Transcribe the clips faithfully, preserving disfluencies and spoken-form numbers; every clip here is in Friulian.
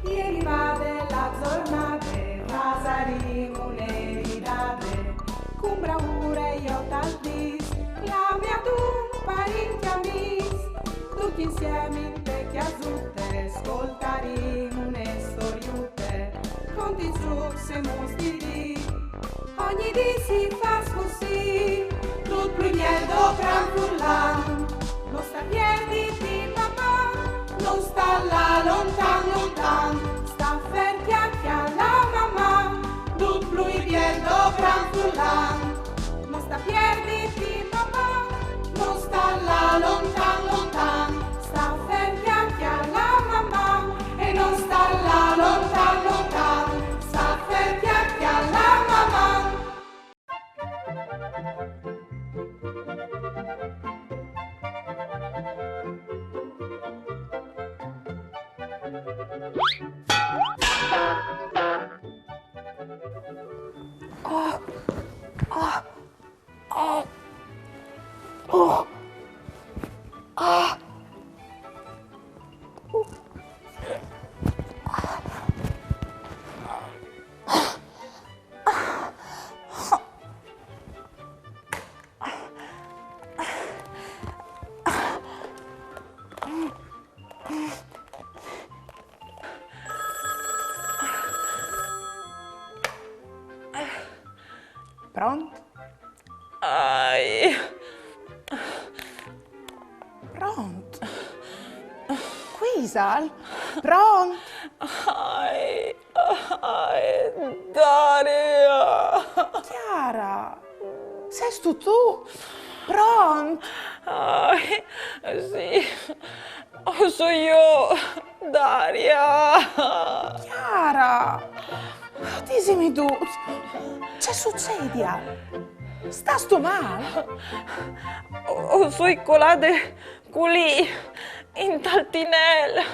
E rivade la zornade, fasarìn une ridade, cun braure jo tal dis, clame a dun parint e amis, ducj insiemi inte cjasute, scoltarìn une storiute, conti, zucs e muts di dì. Ogni dì si fâs cussì, dut plui biel dopran furlan. No sta pierditi, Maman, no sta lâ lontan, lontan. Sta fer, cjale, cjale Maman, dut plui biel dopran furlan. No sta pierditi, Maman, no sta lâ lontan, lontan. Sta fer, cjale, cjale Maman, e no sta lâ lontan, lontan. Sta fer, cjale, cjale Maman. Pront? Ai. Pront? Cui isal? Pront? Ai, ai, Daria. Chiara, sêstu tu? Pront? Ai, sì. O soi jo, Daria. Chiara, disimi dut. Ce sucedial? Stâstu mâl? O, o soi colade culì, intal tinel.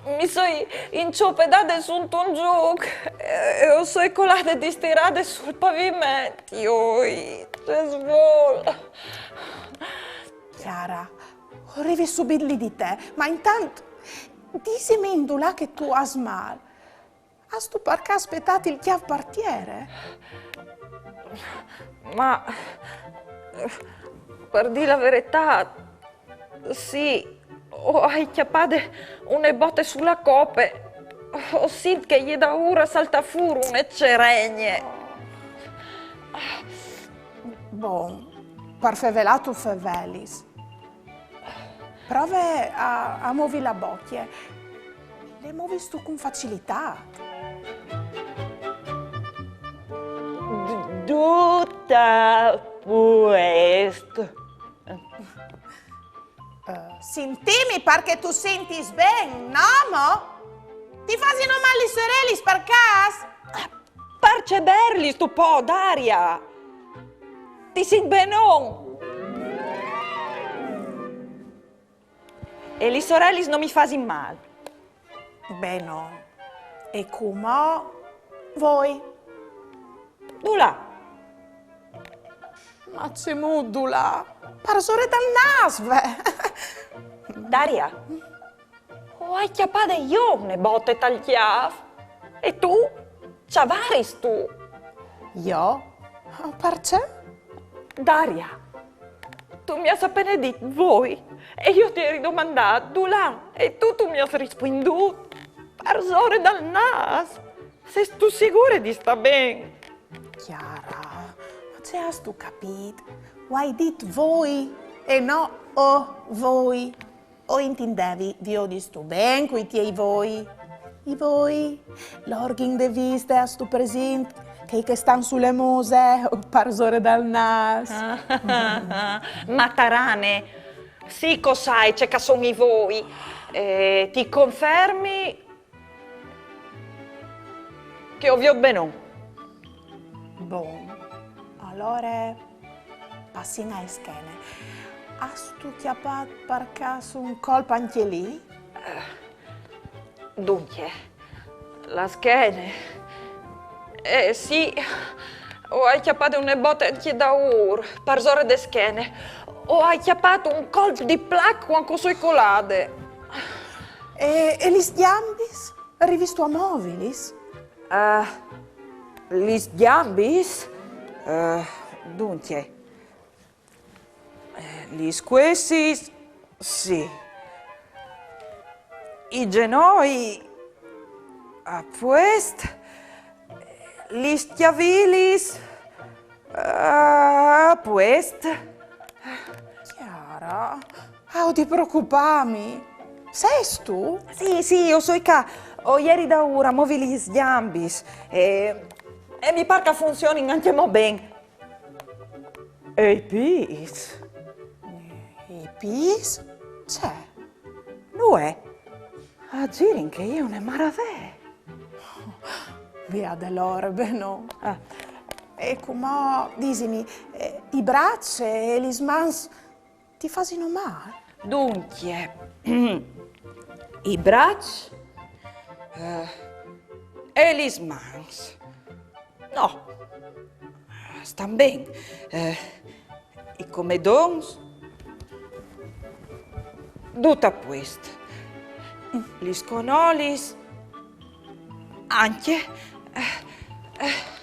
Mi soi inciopedade suntun zûc e, e o soi colade distirade sul paviment. Joi, ce svol. Chiara, o rivi subit li di te, ma intant disimi indulà che tu âs mâl. Âstu par câs petât il cjâf par tiere? Ma, par dî la veretât, sì, o ai cjapade une bote su la cope. O sint che e je daûr a saltâ fûr une ceregne. Bon, par fevelâ tu fevelis. Prove a, a movi la bocje. Le movistu cun facilitât. D-, dut a puest. Eh, sintimi, par che tu sintis ben, no mo? Ti fasino mâl lis orelis, par câs? Par ce berlistu po, Daria? Ti sint benon? E lis orelis no mi fasin mâl. Benon. E cumò voi. Dulà? Ma cemût dulà? Parsore dal nâs, ve! Daria, o ai cjapade jo une bote tal cjâf. E tu? Ce vâristu? Jo? Parcè? Daria, tu mi âs apene dit voi e jo ti ai ridomandât dulà e tu, tu mi âs rispuindût parsore dal nâs. Sêstu sigure di stâ ben? Chiara, ma ce âstu capît? O ai dit voi e no o voi. O intindevi, viodistu ben cui tiei voi? I voi, l'orghin de viste, âstu presint? Chei che stan su le muse, parsore dal nâs. Matarane, sì che o sai ce che a son i voi. Eh, ti confermi che o viôt benon. Bon, alore passìn ae schene. Âstu cjapât par câs un colp ancje li? Eh, duncje, la schene. Eh, sì, o ai cjapade une bote ancje daûr, parsore de schene. O ai cjapât un colp di plac cuant che o soi colade. E, e lis gjambis? Rivistu a movilis? Eh, lis gjambis? Eh, duncje, eh, lis cuessis, sì. I zenoi, a puest. Lis cjavilis, eh, a puest. Chiara, ah, o ti preocupâmi. Sêstu? Sì, sì, o soi ca. O jeri daûr a movi lis gjambis. E, e mi pâr che a funzionin ancjemò ben. E i pîts? I pîts? Ce? Nuie. A zirin che e je une maravee. Biadelore, ben no. Ah. E cumò, disimi, eh, i braçs e lis mans ti fasino mâl? Duncje, i braçs, eh, e lis mans. No, a stan ben. Eh, i comedons, dut a puest. Lis cognolis, ancje. Eh, eh.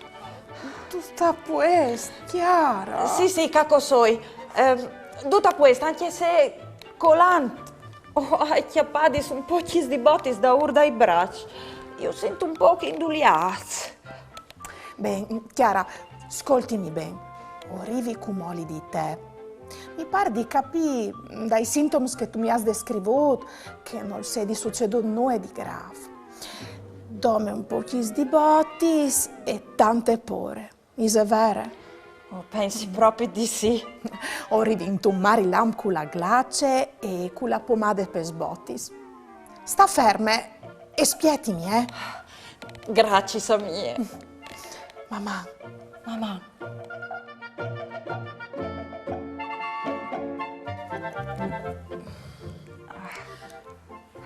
Dut a puest, Chiara? Sì, sì, ca che o soi. Ehm, dut a puest, ancje se colant o ai cjapadis un pocjis di botis daûr dai braçs. Ju sint un pôc induliâts. Ben, Chiara, scoltimi ben. O rivi cumò li di te. Mi pâr di capî dai sintoms che tu mi âs descrivût che nol sedi sucedût nuie di grâf. Dome un pocjis di botis e tante pôre. Ise vere? O pensi propit di sì. O rivi intun marilamp cu la glace e cu la pomade pes botis. Sta ferme e spietimi, eh? Graciis, amie. Maman. Maman.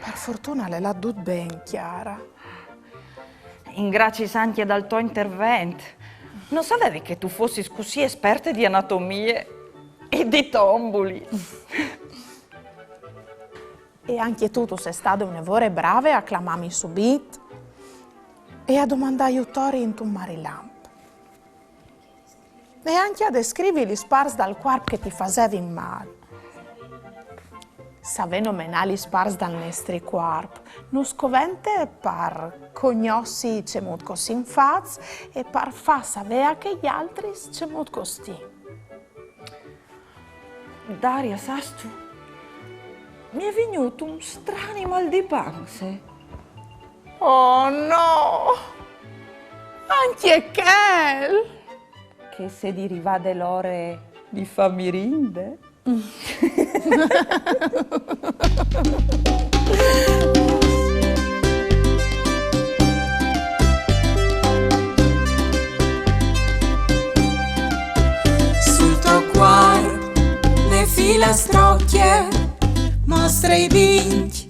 Par fortune al è lât dut ben, Chiara. Ringraciis ancje dal to intervent. No savevi che tu fossis cussì esperte di anatomie e di tombuli. E ancje tu, tu sês stade une vore brave a clamâmi subit e a domandâ jut tor intun marilamp. E ancje a descrivi lis parts dal cuarp che ti fasevin mâl. Savê nomenâ lis parts dal nestri cuarp nus covente par cognossi cemût che o sin fats e par fâ savê a chei altris cemût che o stin. Daria, sâstu, mi è vignût un strani mâl di panze. Oh no! Ancje chel! Che e sedi rivade l'ore di fâ mirinde? Sul to cuarp une filastrocje, mostre i dincj,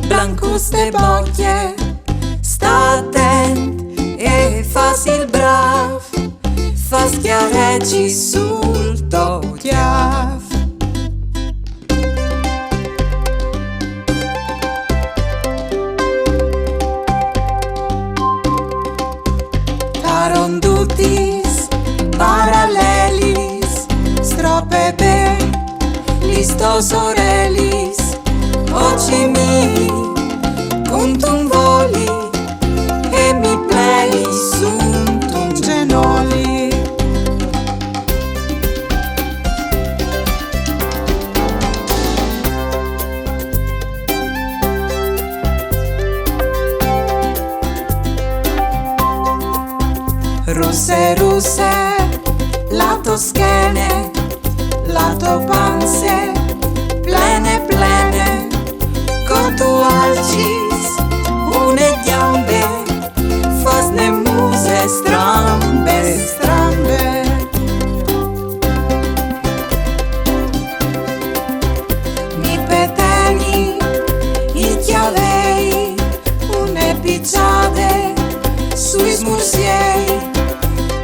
blancus de bocje. Sta atent e fâs il brâf, fâs cjarecis sul to cjâf. Tarondutis, paralelis, strope ben lis tôs orelis, ocimi, cuntun voli, e mi pleli suntun zenoli. Russe, russe, la to schene, la to panze, plene, plene, co tu alcis une gjambe, fâs une muse strambe, strambe. Mi peteni i cjavei, une piçade sui smursiei,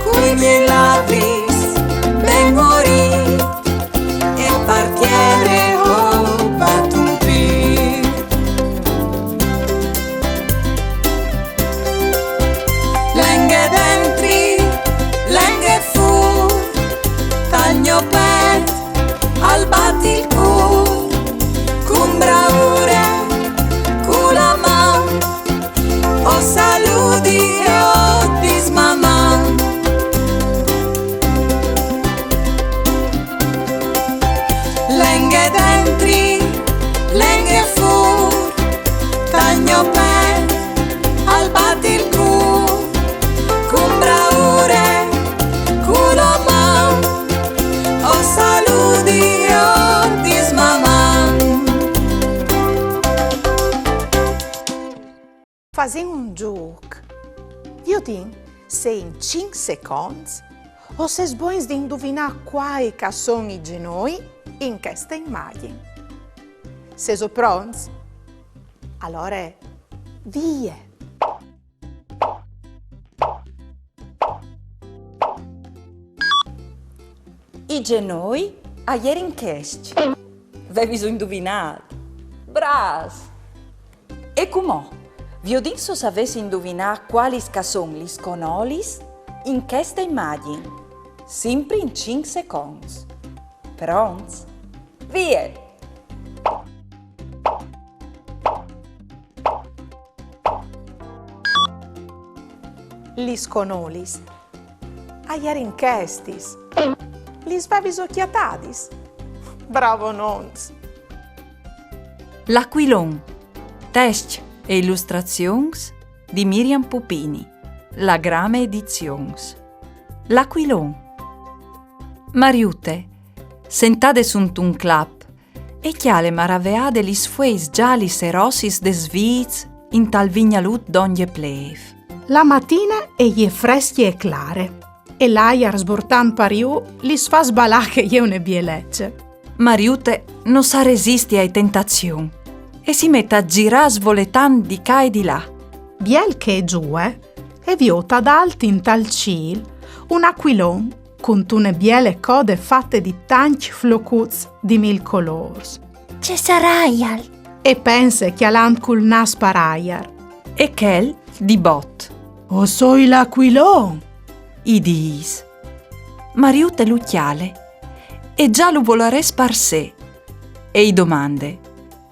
cui miei labris ben morît e par tiere o bat un pît. Saludi e ordis, maman. Lenghe dentri, lenghe fûr, tal gno pet al bat il cûr, cun braure, cun la man, o saludi e ordis, maman. Fasìn un zûc. Viodìn se in cinc seconts o sês bogns di induvinâ cuâi che a son i zenoi in cheste imagjin. Sêso pronts? Alore, vie! I zenoi a jerin chescj. Vêviso induvinât? Brâfs! E cumò, viodìn se o savês induvinâ cualis che a son lis conolis in cheste imagjin, simpri in cinc seconts. Pronts? Vie! Lis conolis a jerin chestis. Lis vêviso cjatadis? Bravonons! L'acuilon. Test e ilustrazions di Miriam Pupini. La Grame Edizions. L'acuilon. Mariute, sentade suntun clap, e cjale maraveade lis fueis zalis e rossis des vîts intal vignalut dongje plêf. La matine e je frescje e clare, e l'aiar sburtant par jù lis fâs balâ che e je une bielece. Mariute no sa resisti ae tentazion e si met a zirâ svoletant di ca e di là. Biel che e zuie, e viôt adalt intal cîl un acuilon cuntune biele code fate di tancj flocuts di mil colôrs. Ce saraial? E pense cjalant cul nâs par aiar. E chel di bot: O soi l'acuilon! I dîs. Mariute lu cjale e za lu volarès par se e i domande: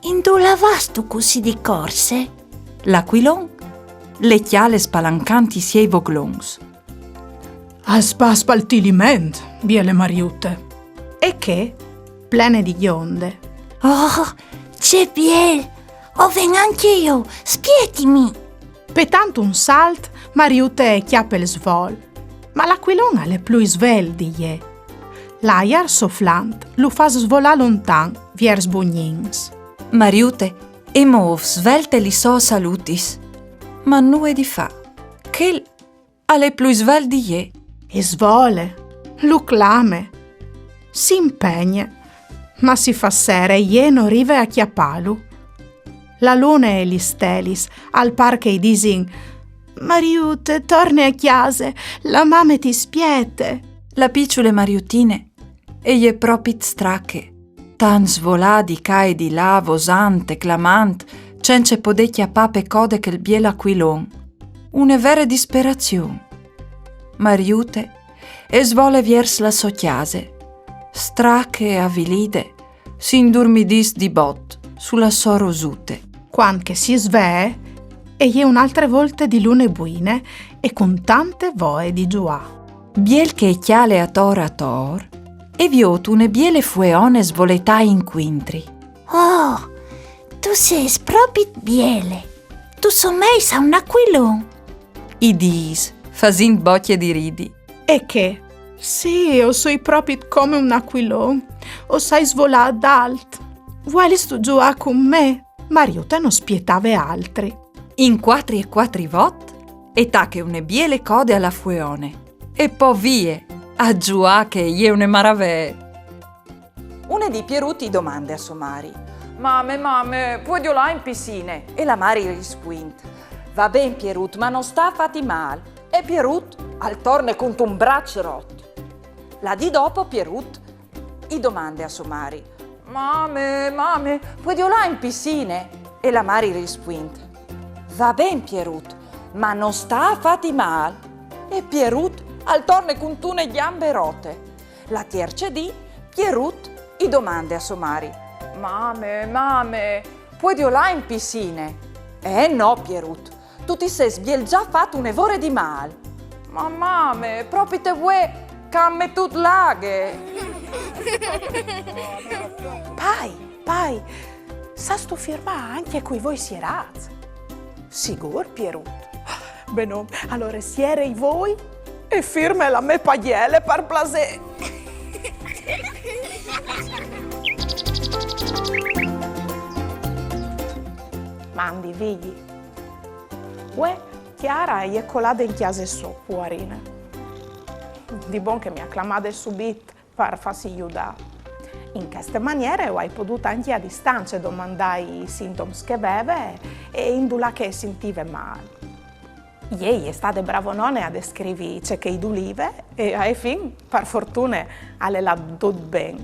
Indulà vâstu cussì di corse? L'acuilon le cjale spalancant i siei voglons. Al spas pal Tiliment, biele Mariute. E chê, plene di gjonde: Oh, ce biel! O ven ancje jo, spietimi! Petant un salt, Mariute e cjape il svol. Ma l'acuilon al è plui svelt di jê. L'aiar soflant lu fâs svolâ lontan viers Bugnins. Mariute e môf svelte lis sôs alutis, ma nuie di fâ. Chel al è plui svelt di jê. E svole, lu clame, si impegne, ma si fâs sere e jê no rive a cjapâlu. La lune e lis stelis al pâr che i disin: Mariute, torne a cjase, la mame ti spiete. La piçule Mariutine e je propit strache, tant svolâ di ca e di là, vosant e clamant, cence podê cjapâ pe code chel biel acuilon. Une vere disperazion. Mariute e svole viers la sô cjase. Strache e avilide, si indurmidìs di bot su la sô rosute. Cuant che si svee, e je une altre volte di lune buine e cun tante voie di zuâ. Biel che e cjale ator ator, e viôt une biele fueone svoletâi incuintri. Oh, tu sês propit biele. Tu someis a un acuilon, i dîs, fasint bocje di ridi. E chê: Sì, o soi propit come un acuilon. O sai svolâ adalt. Vuelistu zuâ cun me? Mariute no spietave altri. In cuatri e cuatri vot, e tache une biele code a la fueone. E po vie, a zuâ che e je une maravee. Une dì Pierut i domande a sô mari: Mame, mame, puedio lâ in piscine? E la mari i rispuint: Va ben, Pierut, ma no sta a fâti mâl. E Pierut al torne cuntun braç rot. La dì dopo Pierut i domande a sô mari: Mame, mame, puedio lâ in piscine? E la mari i rispuint: Va ben, Pierut, ma no sta a fâti mâl. E Pierut al torne cuntune gjambe rote. La tierce dì Pierut i domande a sô mari: Mame, mame, puedio lâ in piscine? Eh no, Pierut, Tu ti sês biel za fat une vore di mâl. Ma mame, propit vuê che a àn metût la aghe. Pai, pai, sâstu firmâ ancje cui voi sierâts? Sigûr, Pierut. Benon, alore siere i voi e firme la mê pagjele, par plasê. Mandi, Vigji. Vuê, Chiara e je colade in cjase sô, puarine. Di bon che mi à clamade subit par fâsi judâ. In cheste maniere o ai podût ancje a distance domandâi i sintoms che e veve e indulà che e sintive mâl. Jê e je stade bravonone a descrivi ce che i dulive e ae fin, par fortune, al è lât dut ben.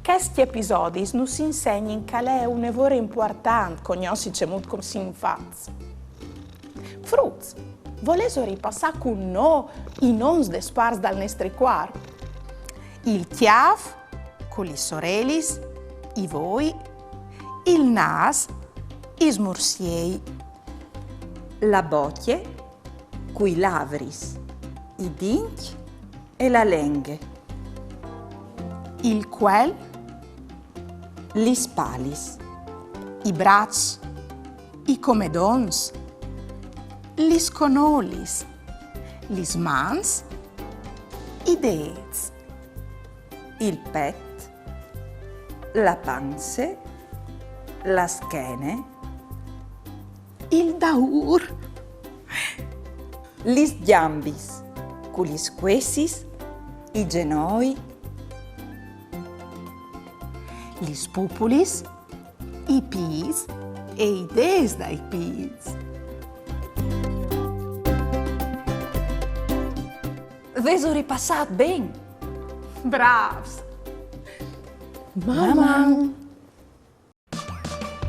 Chescj episodis nus insegnin che al è une vore impuartant cognossi cemût che o sin fats. Fruts, volêso ripassâ cun nô i nons des parts dal nestri cuarp? Il cjâf, cu lis orelis, i voi, il nâs, i smursiei. La bocje, cui lavris, i dincj e la lenghe. Il cuel, lis spalis, i braçs, i comedons, lis conolis, lis mans, i dêts, il pet, la panze, la schene, il daûr, lis gjambis, cu lis cuessis, i zenoi, lis pupulis, i pîts e i dêts dai pîts. Vêso ripassât ben? Brâfs! Maman!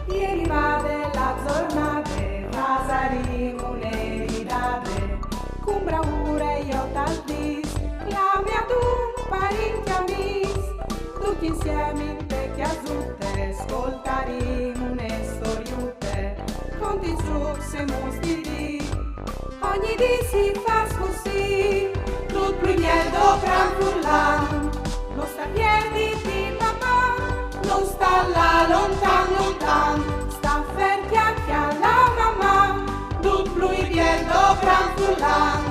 E je rivade la zornade, fasarìn une ridade, cun braure jo tal dîs, clamìn adun parint e amîs, ducj insiemi inte cjasute, scoltarìn une storiute, contents, zûcs e muts di dì. Ogni dì si fâs cussì, dut plui biel dopran furlan. No sta pierditi, Maman, no sta lâ lontan, lontan. Sta fer, cjale, cjale, Maman, dut plui biel dopran furlan.